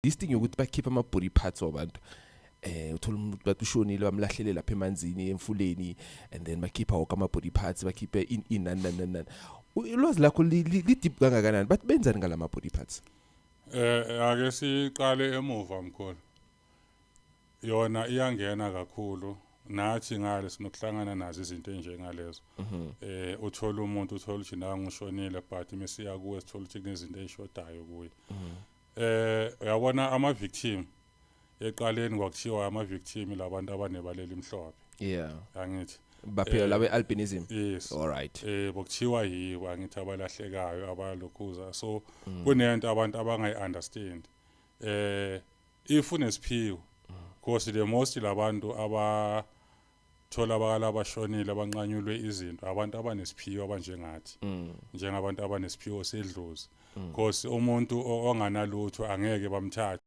This thing yokuthi bakhipha ama body parts wabantu, uthola umuntu bathi ushonile, bamlahlele lapha emanzini, emfuleni, and then bakhipha wonke ama body parts, bakhiphe in nani nani nani nani. Ulwazi lakho li deep kangakanani? Bathi benzani ngalama body parts? Ake siqale emuva, mkhulu. Yona iyangena kakhulu, nathi ngale sinokuhlangana nazo izinto enjengalezo. Uthola umuntu, uthola ukuthi nangu ushonile, but mesiya kuwe sithola ukuthi kunezinto ezishodayo kuye. Uyabona, ama victim eqaleni kwakuthiwa ama victim labantu abanebalela imhlophe. Angithi? Baphila labe albinism. Yes. All right. Bokuthiwa yibo, angithi, abalahlekayo, abalokhuza. So kunento abantu abangayi understand. If unesiphiwo, because the most labantu abathola bakala abashonile, abanqanyulwe izinto, abantu abanesiphiwo abanjengathi, njengabantu abanesiphiwo sedlozi, because umuntu onganalutho angeke bamthathe.